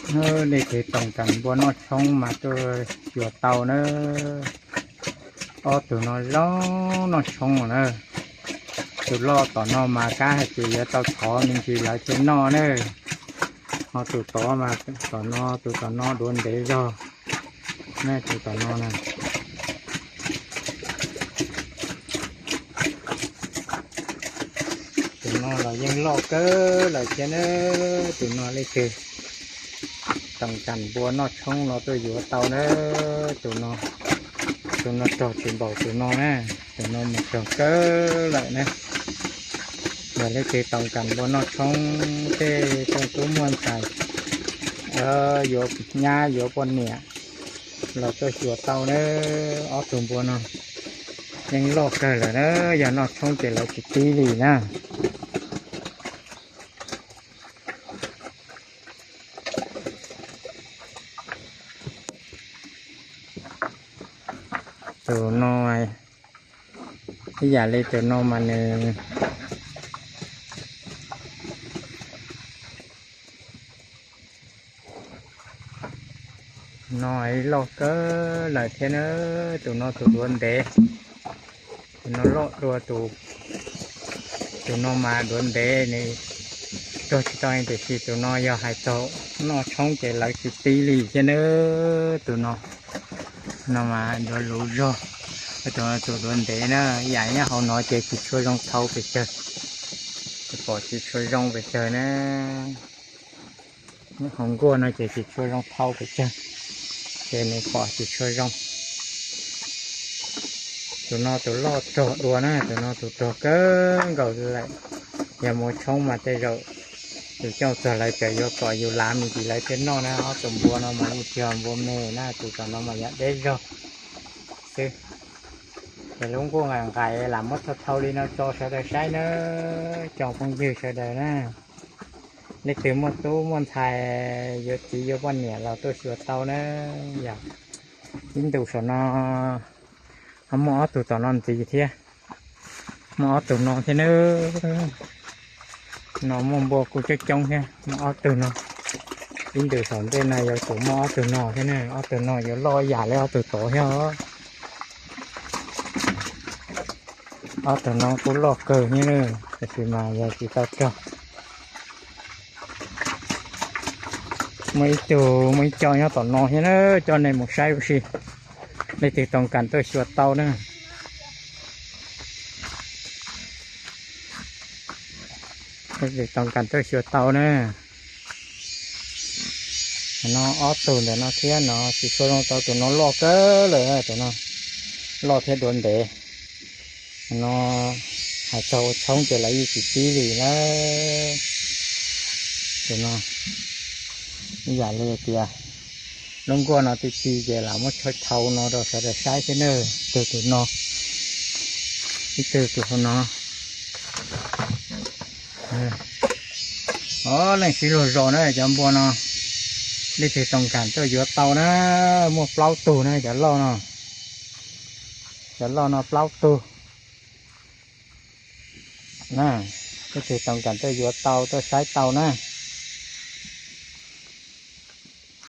Leej twg tau kam npua noj tshoob mas tuaj xyuas tau na. Ob tug no zoo noj tshoob na. Tus loj tom no mas kab hais tias yuav tau thov me ntsis lawv thiaj noj na. Ho tus tod mas tom no, tus tom no duav ntev zog na, tus tom no na. Tus no los yeej loj kawg lawm thiab na. Tus no leej twg tau kam npua noj tshoob no tuaj yuav tau na. Tus no, tus no rog tsis npaum tus no na. Tus no mas rog kawg lawm na. Yog leej twg tau kam npua noj tshoob tej tub muaj ntxhais yuav nyab yuav poj niam los tuaj xyuas tau na. Ob tug npua no yeej loj kawg lawm na, yog noj tshoob ces lawv tsis tib li na. Tus no ib yam li tus no mas nws no loj kawg lawm thiab na. Tus no tus duav ntev, tus no loj dua tus, tus no mas duav ntev nws rog tsis tau, tiam sis tus no yog hais txog noj tshoob ces lawv tsis tib li thiab na. Tus no, no mas duav luv zog, tus no tus duav ntev na, yam nyob hauv no ces tsis tshua zoo thau pes tsawg, pom tsis tshua zoo pes tsawg na. Hauv nkuaj no ces tsis tshua zoo thau pes tsawg, ces nws pom tsis tshua zoo. Tus no tus loj rog dua na, tus no tus rog kawg nkaus lawm. Yog mus tshoob mas tej zaum yus coj txog lawv tseem yuav kom yus lav me ntsis lawv thiaj noj na. Ob tus npua no mas yeej tsis yog npua me na, tus tom no mas yog deb zog xwb. Ces lub nkuaj nqaim nqaim lam muab thau thau li no tso sawv daws saib nawb. Cov phooj ywg sawv daws na, leej twg muaj tub muaj ntxhais yuav txiv yuav poj niam los tuaj xyuas tau na. Yog ib ntus saum no ho muaj ob tug tom no ntxiv thiab, muaj ob tug no thiab nawb. No muaj npua kuj coob coob thiab, muaj ob tug no. Ib ntus saum ntej no yuav tsum muaj ob tug no thiab ne, ob tug no yuav loj yam li ob tug tod thiab os. Ob tug no kuj loj kawg thiab na, tab sis mas yog tsis tau rog. Muaj ib tug, muaj ib co nyob tom no thiab na, coj nej mus saib ua si. Leej twg tau kam tuaj xyuas tau na. Leej twg tau kam tuaj xyuas tau na. No ob tug ntawm no thiab no tsis tshua zoo tau, tus no loj kawg lawm, tus no loj thiab duav ntev. No hais txog ua tshoob ces lawv yeej tsis tib li na. Tus no ib yam li tias lub nkuaj no ti ti ces lam muab thau thau no rau sawv daws saib thiab na. Tus tus no, ib tug tus hauv no. Os, leej sib luag zos na, cov npua no leej twg tau kam tuaj yuav tau na, muaj plaub tug na, cov loj no, cov loj no plaub tug na, leej twg tau kam tuaj yuav tau tuaj saib tau na.